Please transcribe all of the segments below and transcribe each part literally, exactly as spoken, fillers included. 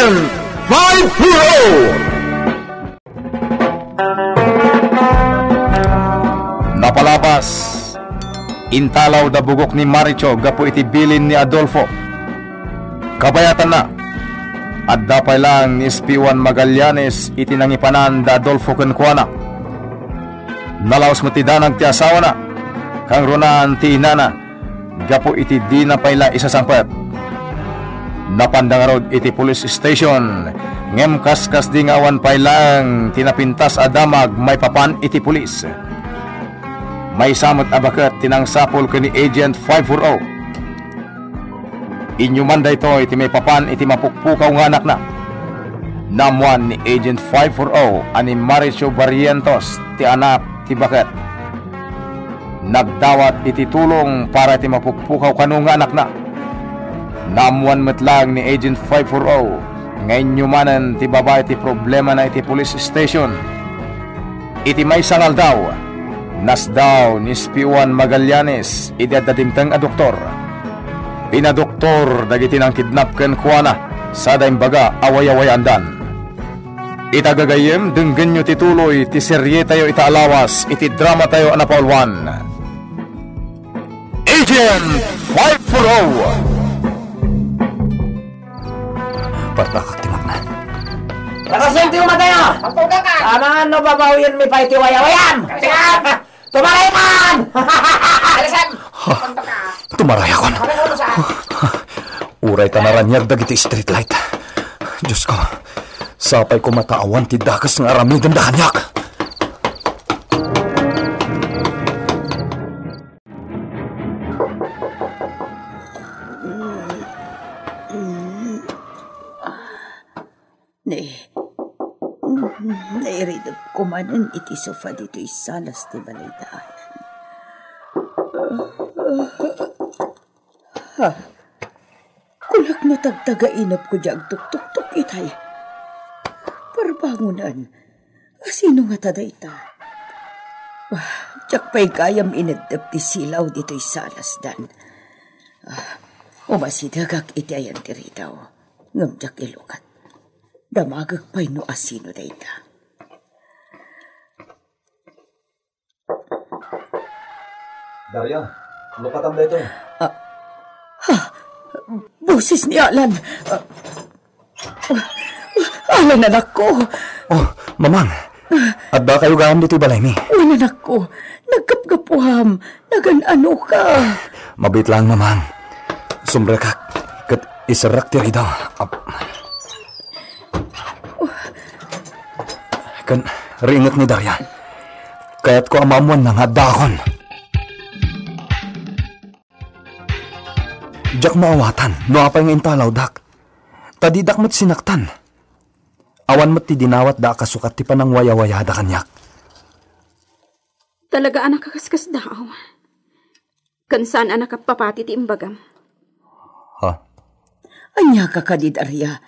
Five four oh. Napalabas, intalaw da bugok ni Maricho gapu iti bilin ni Adolfo. Kabayatanna, adda pay laeng ni Espiwan Magallanes iti nangipanan da Adolfo kenkuana. Nalaos met ti danag ti asawana, kangrunaan ti inana, gapu iti dina pay la isasangpet. Napanda ngarud iti police station, ngem kaskasdi nga awan pay laeng ti napintas a damag maipapan iti pulis. Maysa met a baket ti nangsapul ken ni Agent five four oh. Inyuman daytoy ti maipapan iti mapukpukaw nga anakna. Naammuan ni Agent five four oh a ni Maricho Barrientos ti anak ti baket. Nagdawat iti tulong para iti mapukpukaw kano nga anakna. Naammuan met laeng ni Agent five four oh nga inyumanen ti babai ti problemana iti police station. Iti maysa nga aldaw, nasdaw ni Espiwan Magallanes idi adda dimteng a doktor. Pinadoktor dagiti nangkidnap kenkuana sada imbaga a wayawayaandan. Ita gagayyem, denggenyo ti tuloy ti serietayo ita a lawas iti dramatayo a napauluan, Agent five four oh. Partakak ti makna. Lakas yan ti umatayo! Amangan no babawienmi pay ti wayawayam! Tumaray man! Alisan! Tumaray akon. Uray ta naraniag dagiti street light. Diosko, sapay koma ta awan ti dakes nga aramidenda kaniak. Ne, nairidep komanen iti sofa ditoy salas ti balay da Alan. Ha? Kulak no tagtagainepko diay agtuktuktok itay. Parbangonan, asino ngata dayta? Ah, diak pay gayam ineddep ti silaw ditoy salasdan. Ah, umasidegak iti ayan ti ridaw, ngem diak ilukat. Damagek pay no asino dayta. Daria, lukatam daytoy. Ah, ha? Boses ni Alan. Ah, Alan, anakko. Oh, Mamang. Adda kayo gayam ditoy balaymi? Wen, anakko. Naggapgapuam. Nagan-ano ka? Mabiit lang, Mamang. Sumrekak ket iserrak ti ridaw. Ap-, ken riinget ni Daria. Kayatko a maammuanna nga addaakon. Diak maawatan no apay nga intalawdak. Ta didak met sinaktan. Awan met ti dinawatda a kasukat ti panangwayawayada kaniak. Talaga a nakakaskasdaaw. Ken saan a nakappapati ti imbagam. Ha? Ania ka kadi, Daria?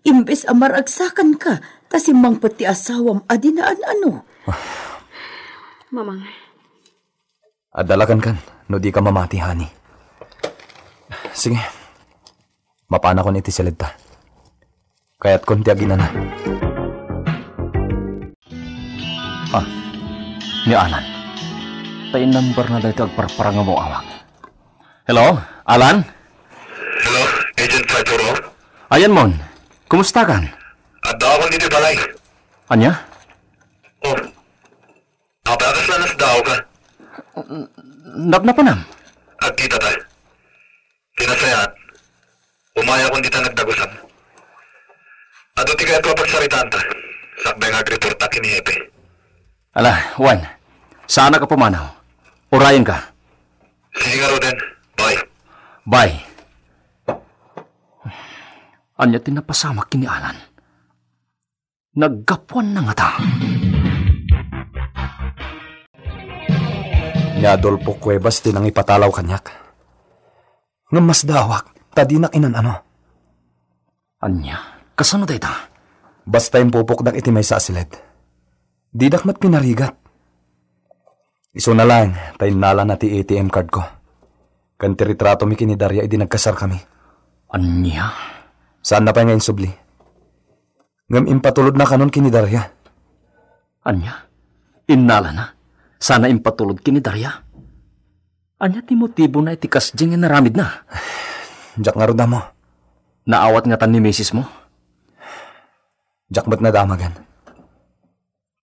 Imbes a maragsakan ka, ta simmangpet ti asawam a dinaan ano. Mamang. Adda la kenkan no di ka mamati, honey. Sige. Mapanakon iti siledta. Kayatkon ti aginana. Ah, ni Alan. Ta innumber na daytoy agparparang nga maawag. Hello, Alan? Hello, Agent five four oh? Ayan, Mon. Kumusta kan? Adda akon ditoy balay. Anya? Oh. Apay a kasla nasdaaw ka? Napnapanam? Agkita ta. Ti nasayaat, umayakon dita nagdagusam. Adu ti kayatko a pagsaritaanta, sakbay nga agreportak ken ni Hepe. Ala, Juan, saanak a pumanaw. Urayenka. Sige ngaruden. Bye. Bye. Ania ti napasamak ken ni Alan? Naggapuanna ngata. Ni Adolfo Cuevas ti nangipatalaw kaniak. Ngem masdaawak, ta dinak inan-ano. Ania? Kasano dayta? Basta impupokdak iti maysa a siled. Didak met pinarigat. Isuna laeng ta innalana ti A T M card ko. Ken ti ritratomi ken ni Daria idi nagkasarkami. Ania? Saanna pay nga insubli. Ngem impatulodna kanon ken ni Daria. Ania? Innalana? Sana impatulod ken ni Daria? Ania ti motibona iti kasdiay nga inaramidna? Diak ngarud ammo. Naawat ngatan ni misismo? Diak met nadamagen.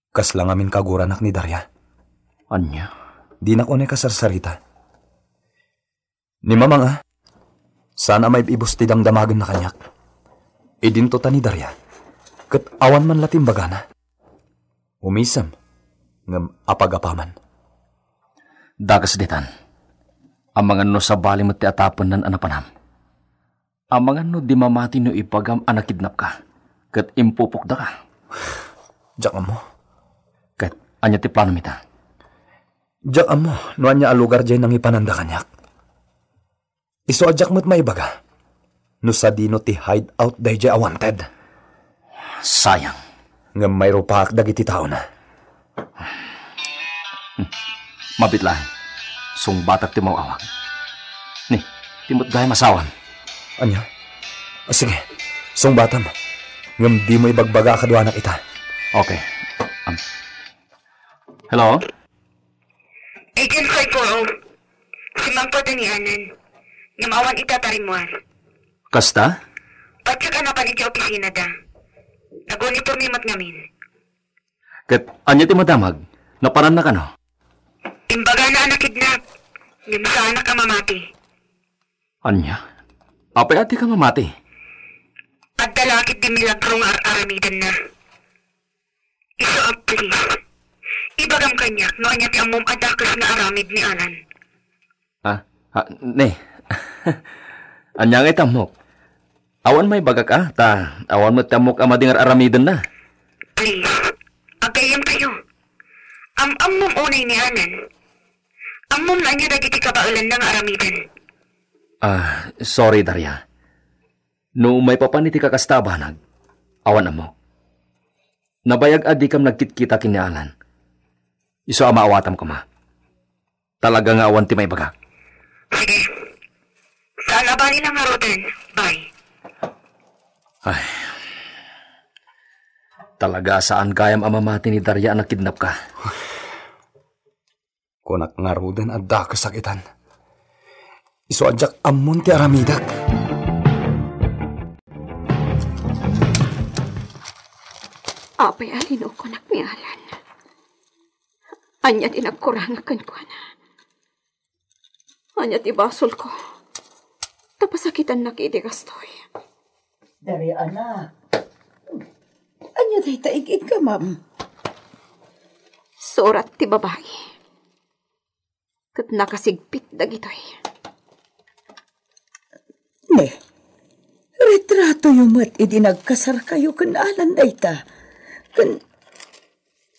Kasla ngamin kaaguranak ni Daria. Ania? Dinak unay kasarsarita. Ni Mamang a, saan a maib-ibus ti damdamagenna kaniak. Idinto ta ni Daria, ket awan man la ti imbagana. Umisem, ngem apagapaman. Dakes ditan. Amangan no sabali met ti atapennan a napanam. Amangan no di mamati no ibagam a nakidnapka, ket impupokdaka. Diak ammo. Ket ania ti planom ita? Diak ammo no ania a lugar diay nangipananda kaniak. Isu a diak met maibaga no sadino ti hideout daydiay a wanted. Sayang. Ngem mairupaak dagiti taona. Hmm. Mabit laeng. Sungbatak ti maw-awag. Ni, ti met gayam asawam. Ania? Ah, sige. Sungbatam. Ngem dimo ibagbaga a kaduanak ita. Okay. Um, hello? Agent five four oh. Simmangpet ni Alan. Ngem awan ita ta rimmuar. Kasta? Patiek a napan iti opisinada. Naguniporme met ngamin. Ket ania ti madamag? Napananna kano? Imbagana a nakidnap. Ngem saanak a mamati. Ania? Apay a dika mamati? Adda la ketdi milagro nga ar-aramidenna. Isu a, please. Ibagam kaniak no ania ti ammom a dakes nga aramid ni Alan. Ah, ah, ne. Ania nga itammok? Awan maibagak a, ta awan met ti ammok a madi nga ar-aramidenna. Please, agayyemkayo. Am-ammom unay ni Alan. Ammom no ania dagiti kabaelanna nga aramiden. Ah, sorry, Daria. No maipapan iti kakasta a banag, awan ammok. Nabayag a dikam nagkitkita ken ni Alan. Isu a maawatam koma. Talaga nga awan ti maibagak. Sige. Saan a bali la ngaruden. Bye. Ay. Talaga a saan gayam a mamati ni Daria a nakidnapka. Kunak ngaruden a dakesak itan. Isu a diak ammon ti aramidek. Apay a linukonak ni Alan? Ania ti nagkurangak kenkuana? Ania ti basolko? Ta pasakitannak iti kastoy. Daria, anak. Ania dayta ig-iggamam? Surat ti babai. Ket nakasigpit dagitoy. Ne, retratoyo met idi nagkasarkayo ken Alan dayta. Ken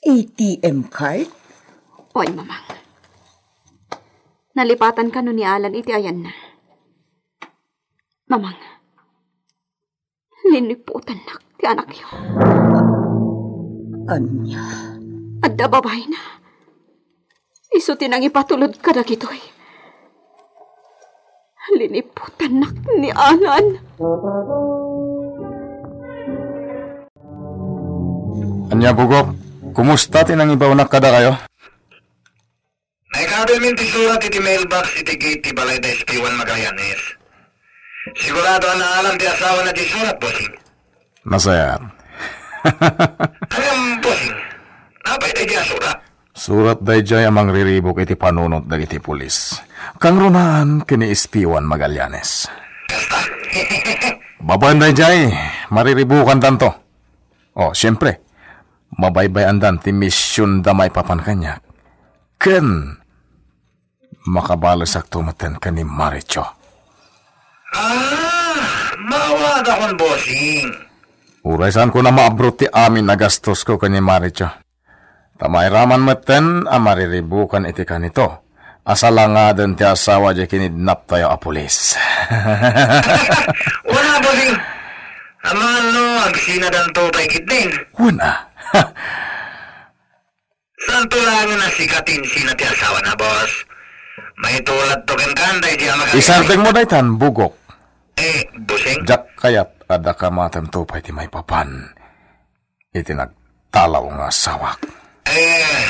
A T M card? Oy, Mamang. Nalipatan kano ni Alan iti ayanna. Mamang, liniputannak ti anakyo. Ania? Adda babaina. Isu ti nangipatulod kadagitoy. Liniputannak ni Alan. Ania, Bugok? Kumusta ti nangibawnak kadakayo? Naikaduamin ti surat iti mailbox iti gate ti balay da S P one Magallanes. Sigurado a naalan ti asawana ti surat, bossing. Nasayaat. Ngem, bossing, apay daydiay a surat? Surat daydiay a mangriribuk iti panunot dagiti pulis. Kangrunaan ken ni S P one Magallanes. Kasta? Babaen daydiay, mariribukantanto. Oh, siempre, mabaybay-andan ti misionda maipapan kaniak. Ken makabalesakto metten ken ni Maricho. Ah, maawatakon, bossing. Uray saanko a maabro ti amin a gastosko ken ni Maricho. Ta mairaman metten a mariribukan iti kanito a salangaden ti asawa diay kinidnaptayo a pulis. Wala, bossing. Amangan no agsinadanto pay ketdin. Wen a. Saanto laengen a sika ti insina ti asawana, boss? Maituladto kenka daydiay a makakit. Isardengmo daytan, Bugok. Eh, bossing? Diak kayat a dakamatento pay ti maipapan. iti nagtalaw nga asawak. Eh,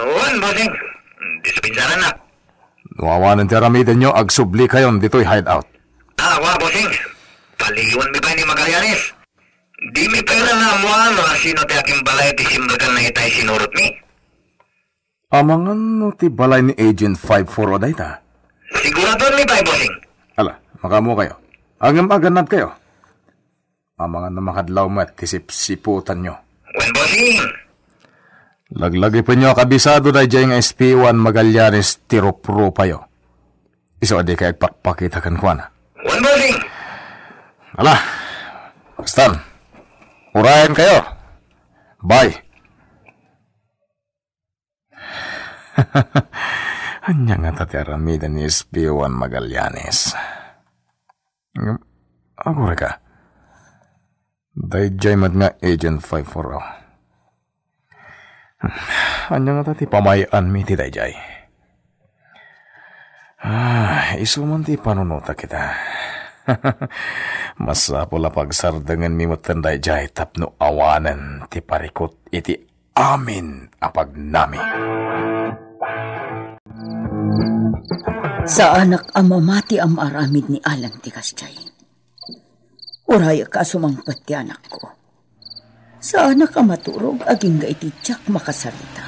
wen, bossing. Dispensarannak. No awanen ti aramidenyo, agsublikayon ditoy hideout. Ah, wa, bossing. Paliwanmi pay ni Magallanes. Dimi pay la naammoan no asino ti akimbalay ti simrekanna itay sinurotmi. Amangan no ti balay ni Agent five four o dayta? Siguradomi pay, bossing. Ala, makaammokayo. Ngem agannadkayo. Amangan no makadlaw met ti sipsiputanyo. Wen, bossing. Laglagipenyo a kabisado daydiay nga S P one Magallanes ti ruprupayo. Isu a dikay agpakpakita kenkuana. Wen, bossing. Ala, Stan, urayenkayo. Bye. Ania ngata ti aramiden ni S P one Magallanes? Ngem, agurayka. Daydiay met nga Agent five four oh. Ania ngata ti pamay-anmi iti daydiay? Ah, isu man ti panunotak ita. Masapul a pagsardengenmi metten daydiay tapno awanen ti parikut iti amin a pagnami. Saanak a mamati a maaramid ni Alan ti kasdiay. Urayek a sumangpet ti anakko. Saanak a maturog agingga iti diak makasarita.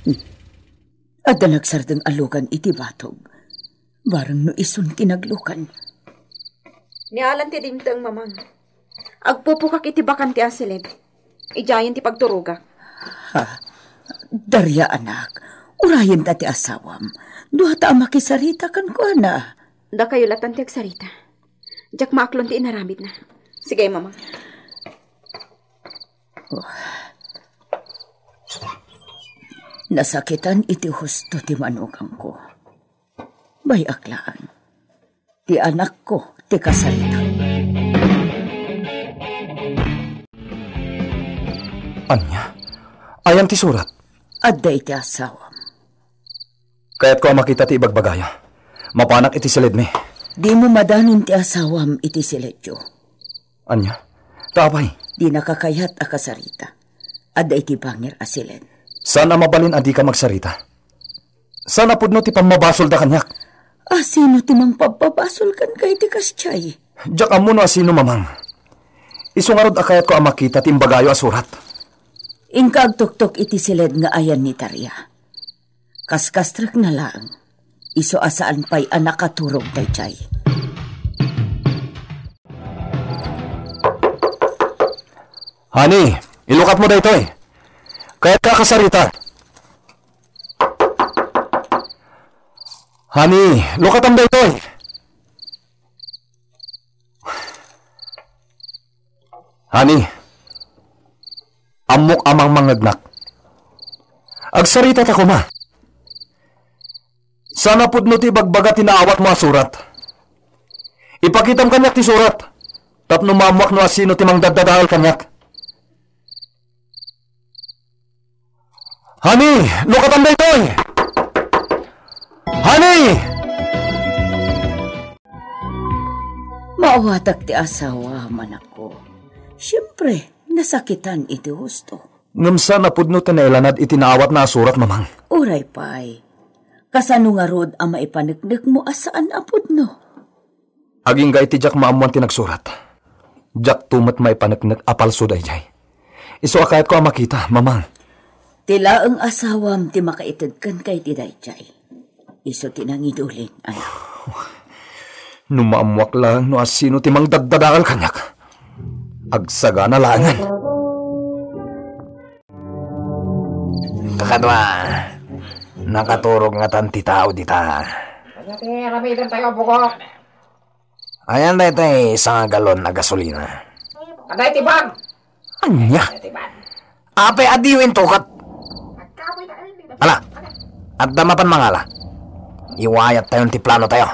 Hmm. Adda nagsardeng a lugan iti batog. Bareng no isun ti naglugan. Ni Alan ti dimteng, Mamang. Agpupukak iti bakante a siled. Idiayen ti pagturogak. Ha? Daria, anak. Urayen ta ti asawam. Duata a makisarita kenkuana. Dakayo latan ti agsarita. Diak maaklon ti inaramidna. Sige, Mamang. Nasakitan iti husto ti manugangko. Bay-ak laeng. Ti anakko ti kasarita. Ania? Ayan ti surat? Adda iti asawam. Kayatko a makita ti ibagbagaya. Mapanak iti siledmi. Dimo madanon ti asawam iti siledyo. Ania? Ta apay? Dinaka kayat a kasarita. Adda iti bangir a siled. Saan a mabalin a dika magsarita? Saan a pudno ti pammabasolda kaniak? Asino ti mangpabbabasol kenka iti kasdiay? Diak ammo no asino, Mamang. Isu ngarud a kayatko a makita ti imbagayo a surat. Inka agtuktok iti siled nga ayan ni Daria. Kaskastrekna laeng. Isu a saan pay a nakaturog daydiay. Honey, ilukatmo daytoy. Kayatka a kasarita. Honey, lukatam daytoy. Honey, ammok a mangmangngegnak. Agsarita ta koma. Saan a pudno ti ibagbaga ti naawatmo a surat. Ipakitam kaniak ti surat, tapno maammoak no asino ti mangdaddadael kaniak. Honey, lukatam daytoy! Honey! Maawatak ti asawa, manakko. Siempre, nasakitan iti husto. Ngem saan a pudno ti nailanad iti naawatna a surat, Mamang. Uray pay. Kasano ngarud a maipaneknekmo a saan a pudno? Agingga iti diak maammoan ti nagsurat. Diakto met maipaneknek a palso daydiay. Isu a kayatko a makita, Mamang. Ti laeng asawam ti makaited kenka iti daydiay. Isu ti nangiduling, anak. No maammoak laeng no asino ti mangdaddadael kaniak, agsagana laengen. Kakadua, nakaturog ngatan ti tao dita. Ania ti aramiden tayo, Bugok? Ayan daytoy sanga galon a gasolina. Adda iti bag. Ania? Adda iti bag. Apay a diyo intukat? Ala, adda mapan mangala. Iwayat tayon ti plano tayo.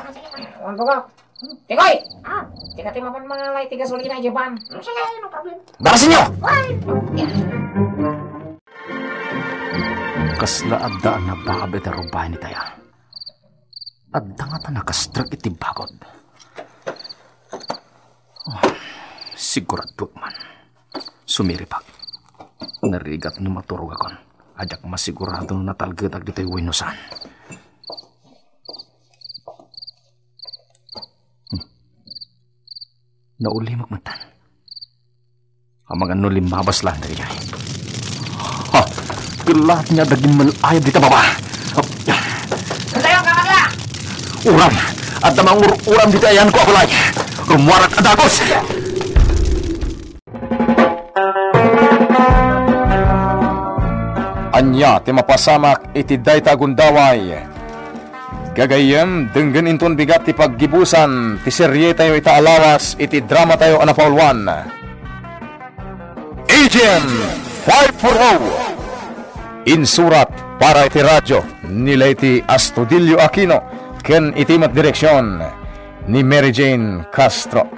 Wan, Bugok. Tigoy! Ah, tika ti mapan mangala iti gasolina iti van. Sige, no problem. Darasinyo! Why? Kasla adda a nababa iti rubayan ni Taya. Adda ngata nakastrek iti bagud. Siguraduak man. Sumiripak. Narigat no maturogakon. Diak masigurado no natalgetak ditoy wenno saan. Hmm. Naulimek metten. Amangan no limmabas laeng dagitoy. Ha! Ket laeng nga adda gimmal-ayab dita baba. Uram! Adda mangur-uram dita ayanko a balay. Rummuarak a dagus! Ania ti mapasamak iti dayta a gundaway? Gagayyem, denggen inton bigat ti paggibusan ti serietayo ita a lawas iti dramatayo a napauluan. Agent five four oh. Insurat para iti radyo ni Leyte Astudillo Aquino ken iti met direksion ni Mary Jane Castro.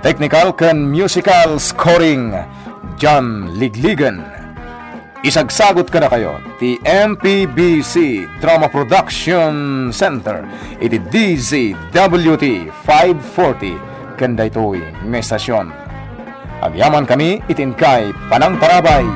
Technical ken musical scoring, John Ligligan. Isagsagut kadakayo ti M P B C Drama Production Center iti D Z W T five forty ken daytoy nga estasion. Agyamankami iti inkay panangtarabay.